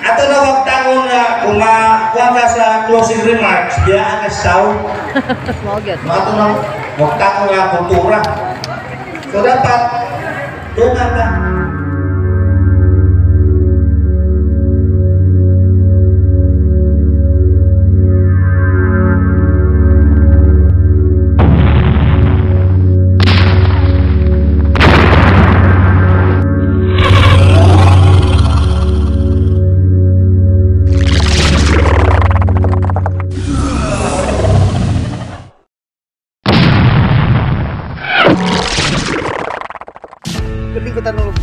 Ato na wag tangon nga kung makuha ka sa closing remarks, biyaan ka sa tao. Small gyud. Ato na wag tangon nga kultura. So dapat tungan ka. Gabi ko tanong.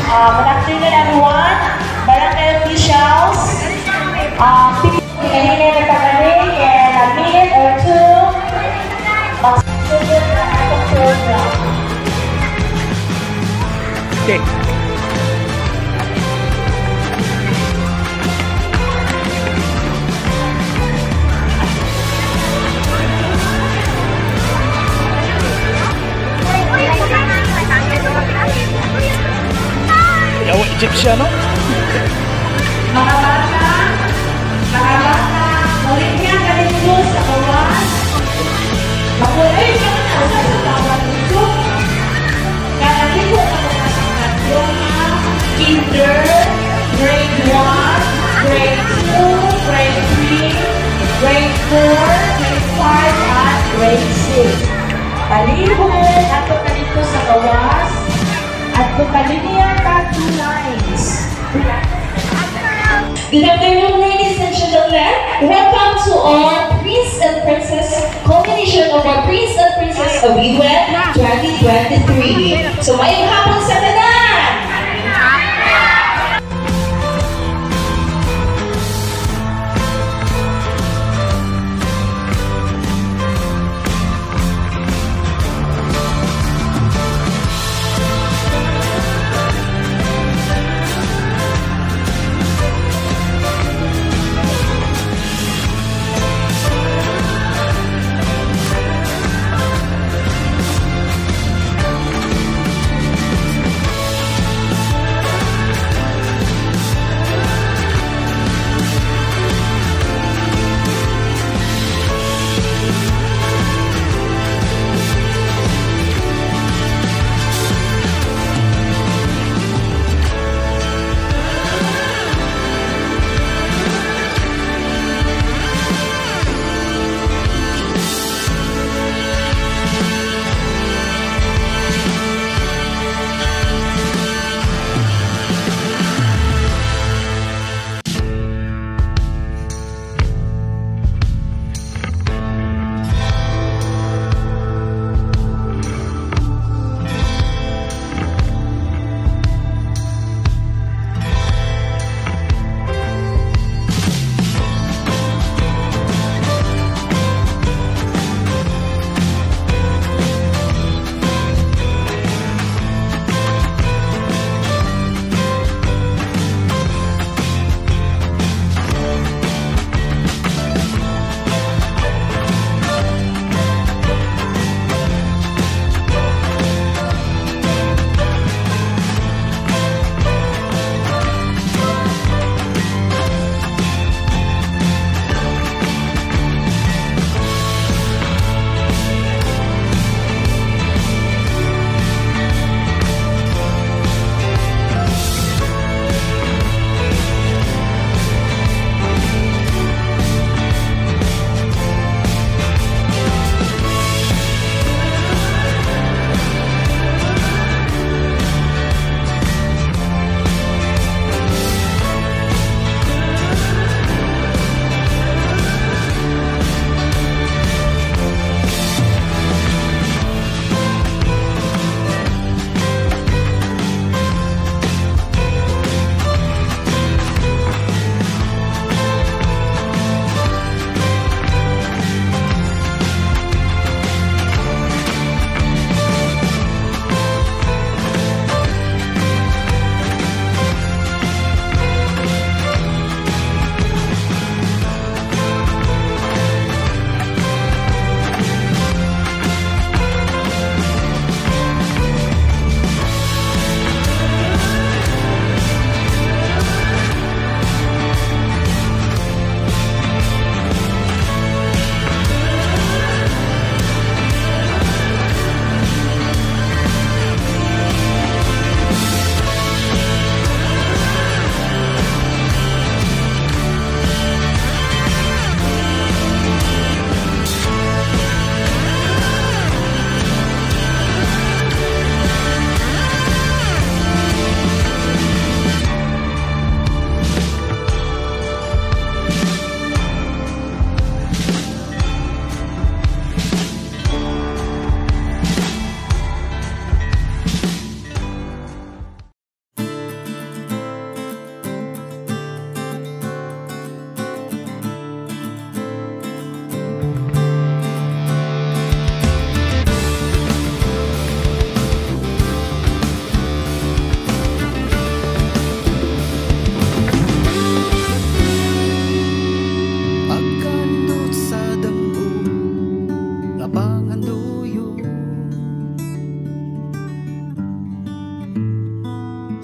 Good afternoon, everyone. Barangay officials, people kanina nagkakali in a minute or two, magsunod na atong program. Okay. Yawa Egyptian, no? Mga bata, ulit nga ganito sa gawas. Makulay ka na sa tawag dito. Kanaligo ka na sa katyong kinder, grade 1, grade 2, grade 3, grade 4, grade 5, at grade 6. Palihog ato ka dito sa gawas. At kung kalinya ka, two lines. Good afternoon, ladies and gentlemen. Welcome to our Prince and Princess combination of our Prince and Princess of UN 2023. So, maayong hapon sa tanan!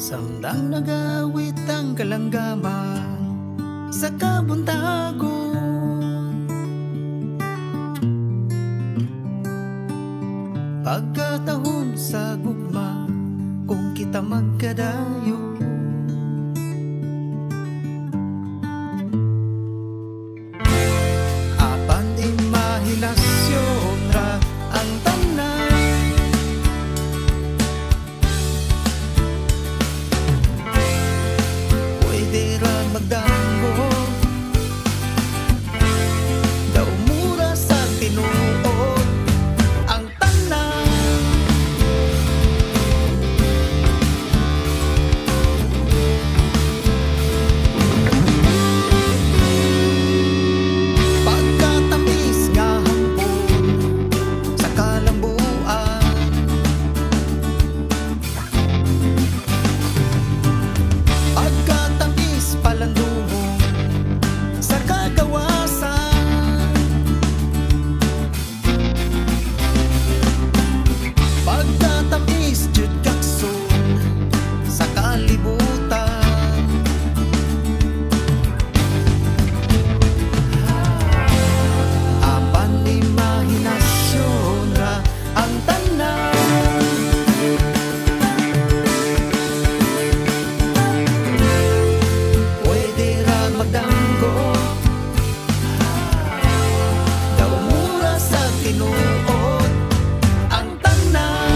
Samtang nagawit ang kalanggama sa kabuntagon, pagkatahom sa gugma kung kita magkadayo. Apan imahinasyon ra ang tanan, pwede ra magdanggo daw mura sa tinuod ang tanan. Pagkatamis nga hampon sa kalambuan, pagkatamis palandungon sa kagawasan, pagkatamis jud kakson sa kalibutan. Apan imahinasyon ra ang tanan, pwede ra magdanggo daw mura sa tinuod ang tanan.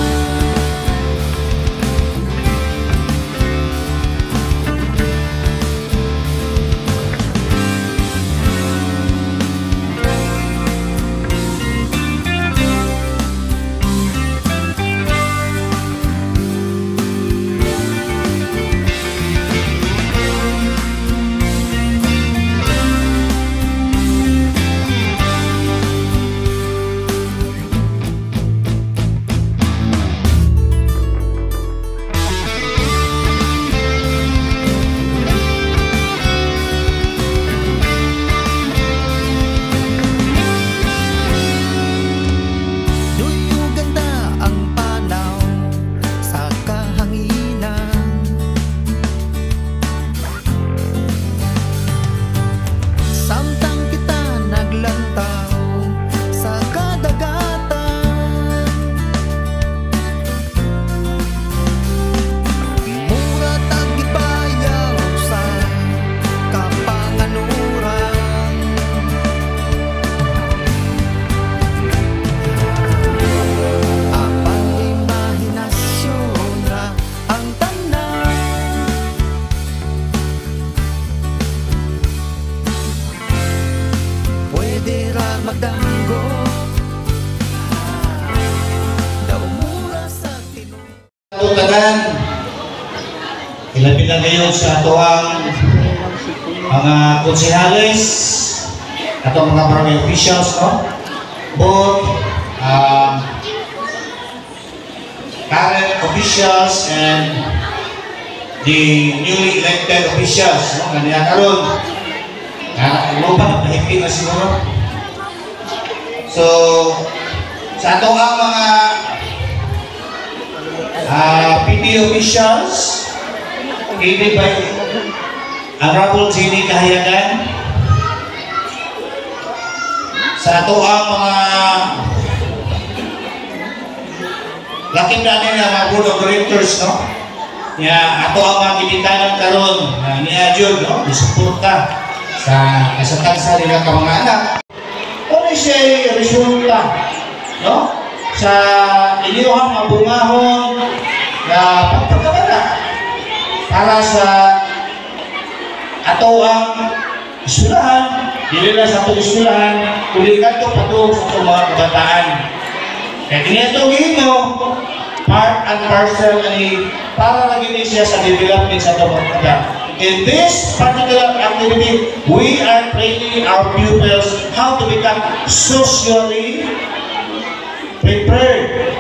Duyo ganda ang panaw sa kahanginan, samtang kita naglantaw sa kadagatan. Mura tag gibayaw sa kapanganuran, apan imahinasyon ra ang tanan, pwede ra magdanggo daw mura sa tinuod. Ato tanan, ilabi na ngayon sa atoang mga konsehales, atong mga barangay officials, no? Both current officials and the newly elected officials, no? Kaniya karon, lupa nahipi na siguro. So, sa atong ang mga PT officials, headed by Honorable Jenny Kahayagan, sa ato ang mga laking na nila mga board of directors, no? Nya ato ang mga gibintanan karon na niya jud, no? Gisuporta sa kasatagsa nila ka mga anak. Ano siya resulta, no? Sa inyong mabungahon na pagpagkabata para sa ato ang eskwelahan, dili lang sa atong eskwelahan, kundi kadto padung sa atong mga kabataan. Kaya kini atong gihimo, part and parcel ani para lagi ni siya sa development sa atong mga kabataan. In this particular activity, we are training our pupils how to become socially prepared.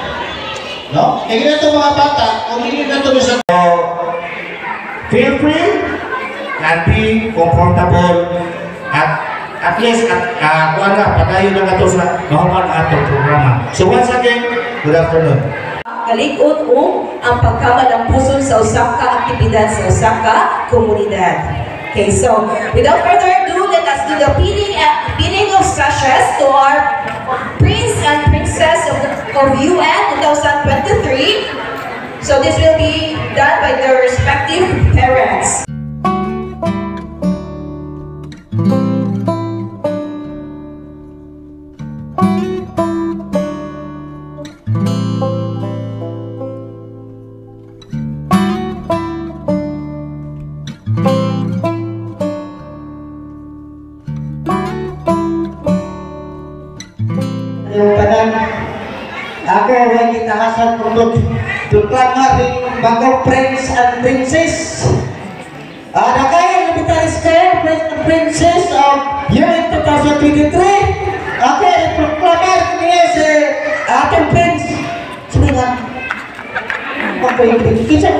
No? Kaya kini atong mga bata, kung hindi na ito sa feel free and be comfortable at least at kuan na padayon na kato sa mahuman atong programa. So once again, good afternoon. kalig-on ug ang pagkamalampuson sa usa ka aktibidad sa usa ka komunidad. Okay, so without further ado, let us do the pinning of sashes to our Prince and Princess of UN 2023. So this will be done by their respective parents. Yung tanan, ako ay gitahasan kong proklama ring bagong prince and princess. Nakayan Elementary School, Prince and Princess of year 2023. Ako ay proklama niya si atong prince. Sino nga? Ako yung prince. Kinsa?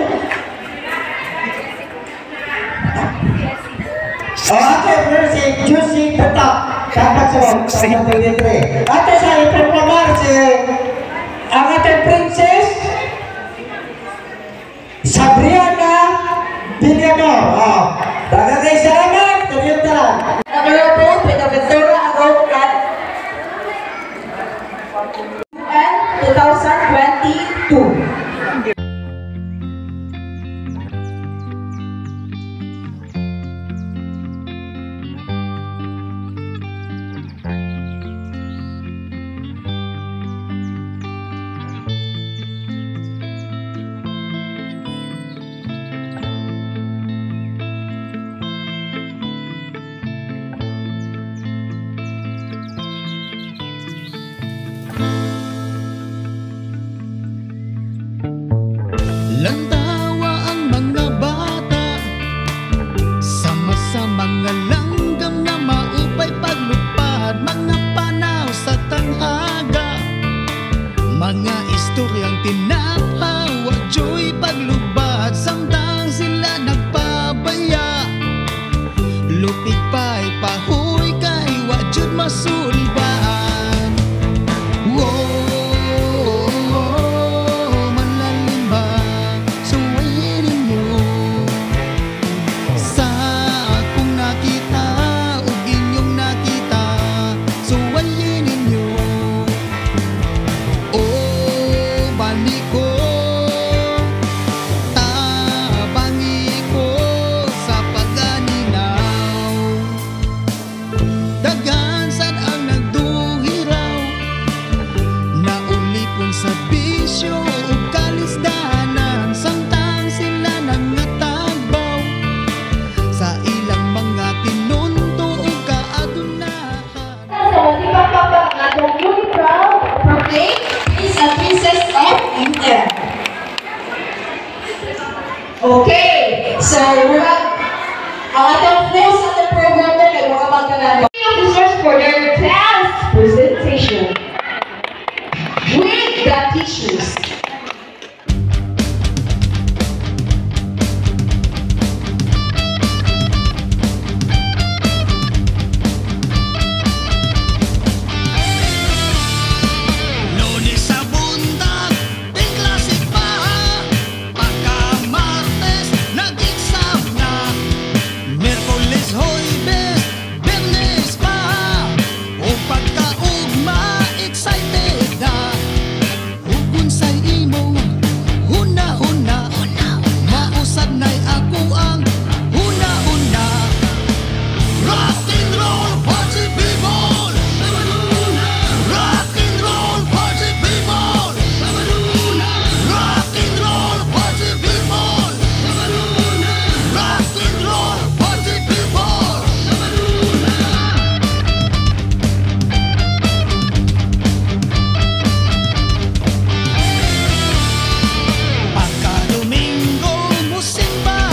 Oh, ako prince si Juicy Tatak. Dapat sa 2023. Ato sa iproklamar si ang atong princess Sabriana Villamor. Oh. Daghang kay salamat. Kaniyong tanan. Honorable Buenaventura Agocan UN 2022. Lantawa ang mga bata sama sa mga langgam nga maupay paglupad, mga panaw sa tanghaga, mga istoryang tinaphaw at joy paglubat samtang sila nagpabaya. Lupig pa'y pahuy kay wa jud masulbaan. Whoa, malalim ba suwayin ninyo sa akong nakita ug inyong nakita, suwayin ninyo. O balik ko, tabangi ko sa pag-aninaw. Daghan sad ang nagduhiraw, naulipon sa bisyo ug kalisdanan samtang sila nangatagbaw sa ilang mga tinunto ug kaadunahan. Sa masipang ang atong newly crowned proclaimed Prince and Princess of UN. Okay, so murag ang atong flow sa atong program mo kay mura magkanan. Officers for their class presentation with the teachers. Lunes sa buntag, klase pa. Pagka Martes, nag-exam na. Miyerkules, Huwebes, Biyernes pa. O pagkaugma, excited na. Ug unsay imong huna-huna, mausad na'y ako ang huna-huna. Rock and roll party people! Rock and roll party people! Rock and roll party people! Rock and roll party people! Pagka Domingo, musimba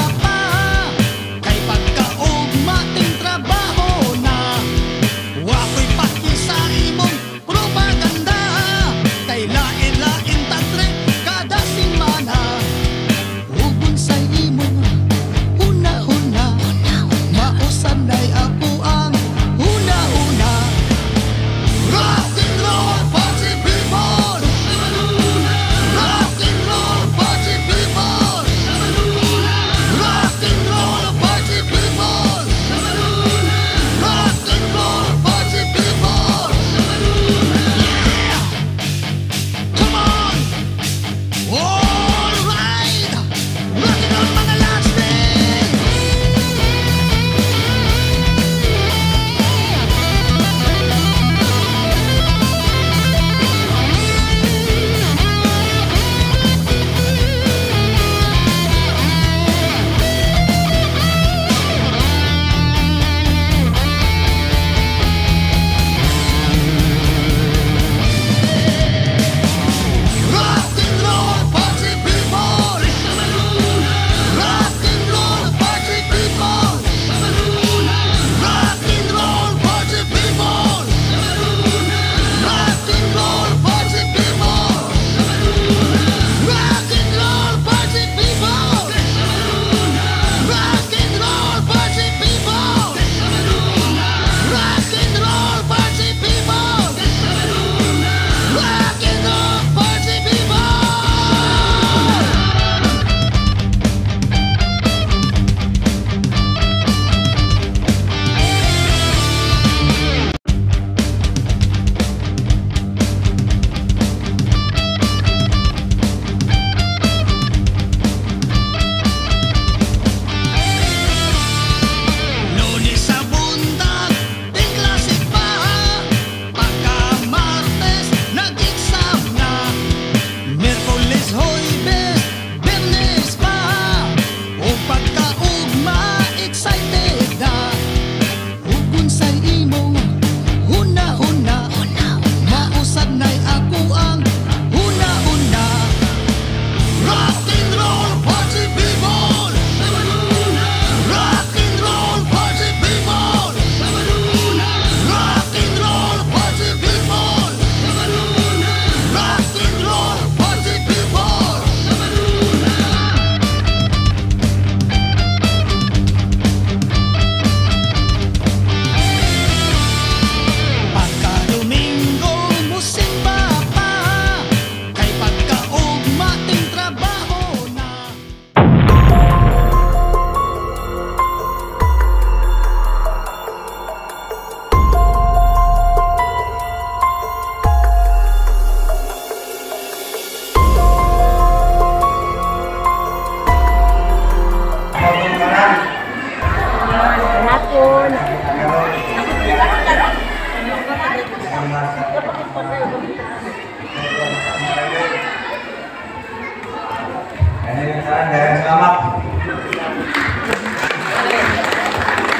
Salamat.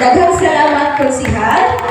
Daghang salamat, Konsihal.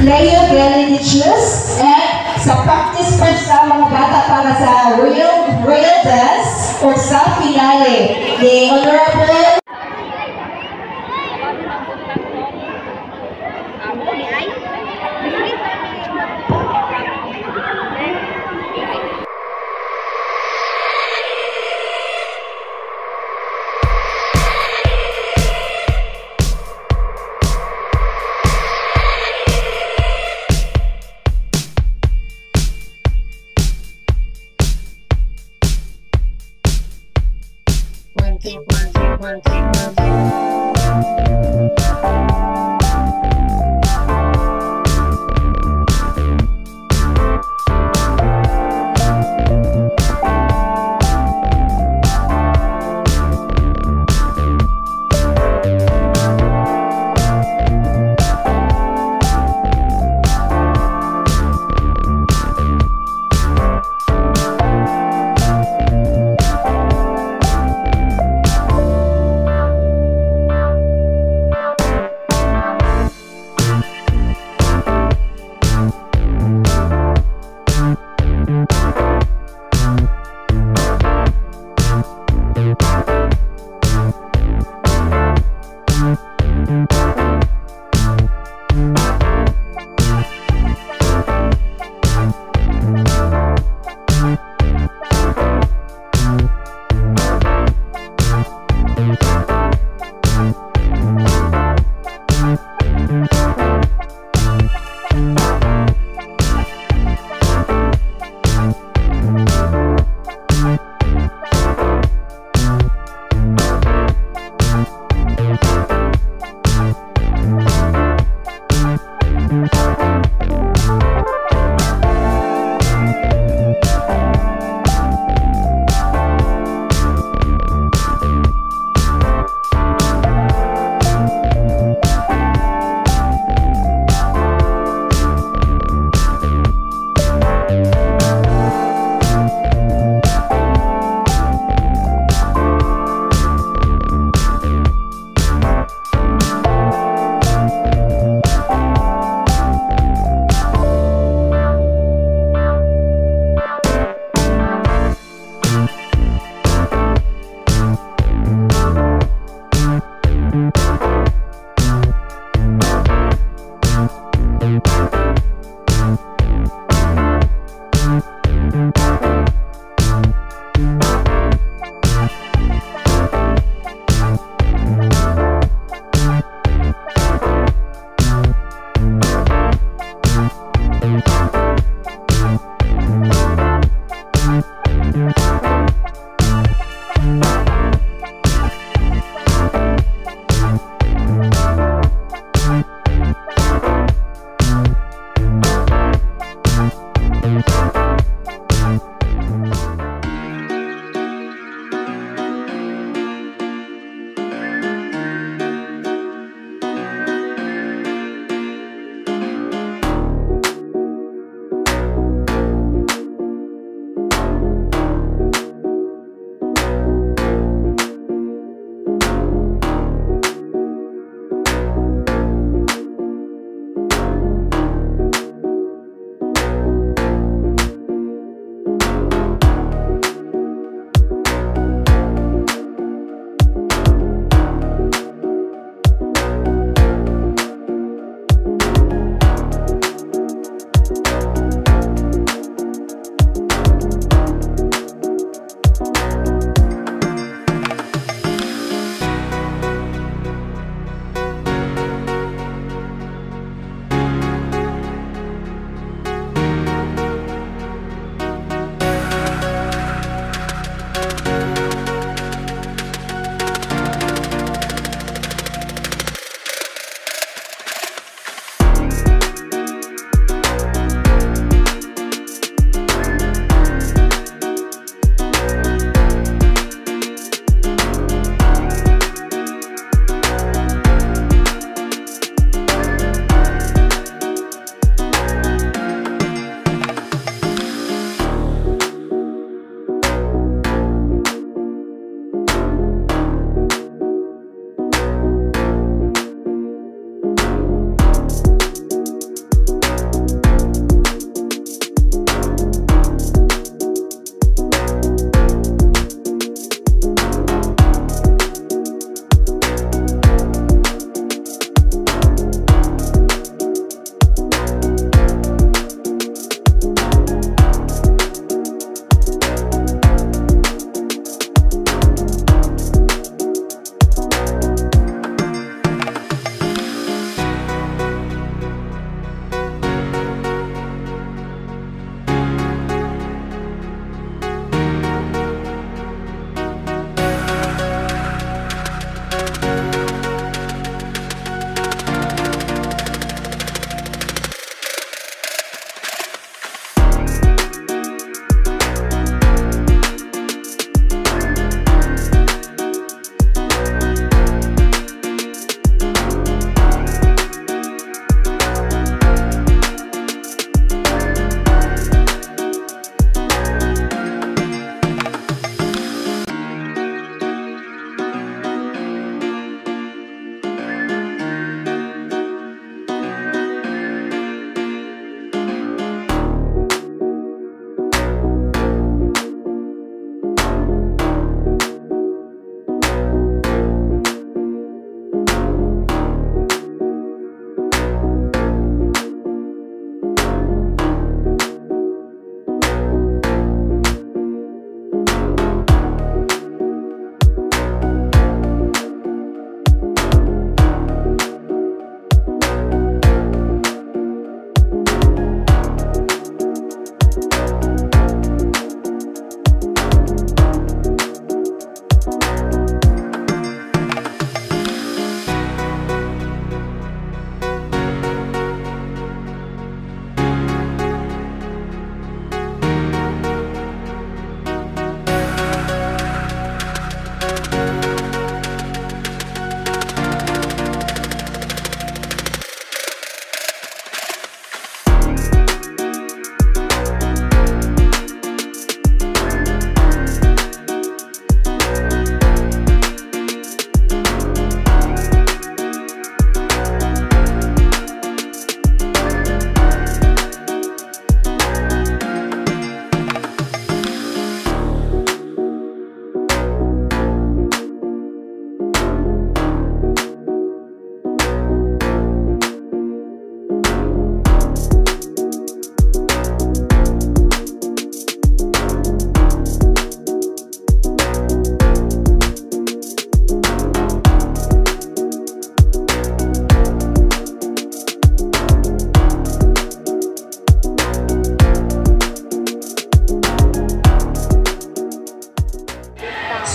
Leo Gelinichus, and sa practice po sa mga bata para sa royal dance or sa finale ni Honorable 1, 2, 1.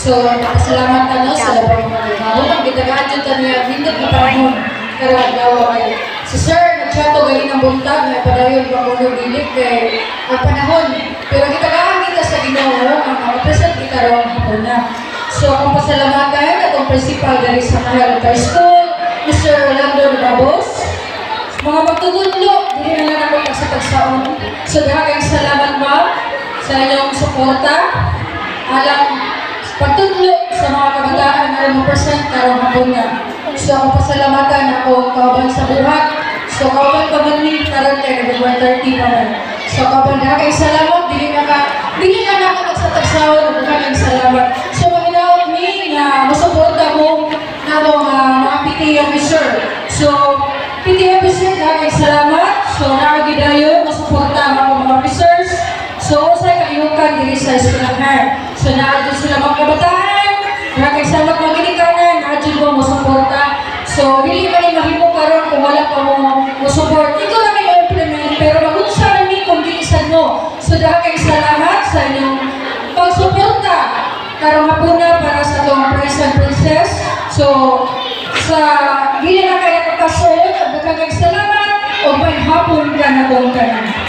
So, nagpasalamat ta, no, sa labang mga mga gitagaan jud ta niya nindot nga panahon karong adlaw kay si Sir nagchato ganinang buntag nga padayon pa kuno, dili kay ang panahon, pero gitagaan kita sa Ginoo ang mga present kita karong hapon na. So akong pasalamatan atong principal diri sa Mahal School, Mr. Orlando Nabos, mga magtutudlo, dili na lang ako tagsa-tagsaon. So daghang salamat, ma'am, sa inyong suporta alang pagtudlo sa mga kabataan aron mo-present karong hapon na. So akong pasalamatan ako kauban sa buhat. So kauban pa man ni karon kay nag 1:30 pa man. So kauban, daghang salamat, dili na nako tagsa-tagsaon, daghang salamat. So mahinaot mi nga mosuporta mo namo nga mga PTA officer. So PTA officer, daghang salamat. So naa gidayon mosuporta ang mga officers. So usay kayukan diri sa eskwelahan. So naa jud sila mga kabataan, daghang salamat mga ginikanan, naa jud mo mosuporta. So dili man ni mahimo karon kung wala pa mo mo support. Ito na may implement pero magunsa na mi kung dili sad mo. So daghang salamat sa inyong pagsuporta karong hapuna para sa atong prince and princess. So sa dili na kaya kakasuod, daghang salamat ug may hapon kanatong tanan.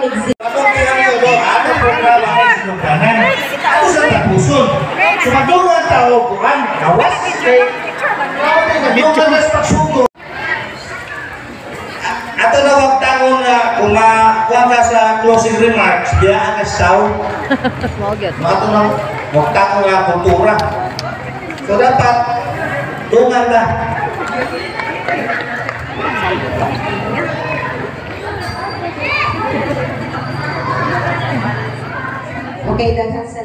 exhibit. Ako kaya mo, ato programa ay sinugdanan. Ato sa tapuson. So magdungan tao, kuan, kawas, kay, nagdungan na sa pagsugo. Ato na wag tangon na kung makuha ka sa closing remarks, biyaan ka sa tao. Ato na wag tangon nga kultura. So dapat, dungan ka. Okay, daghan sa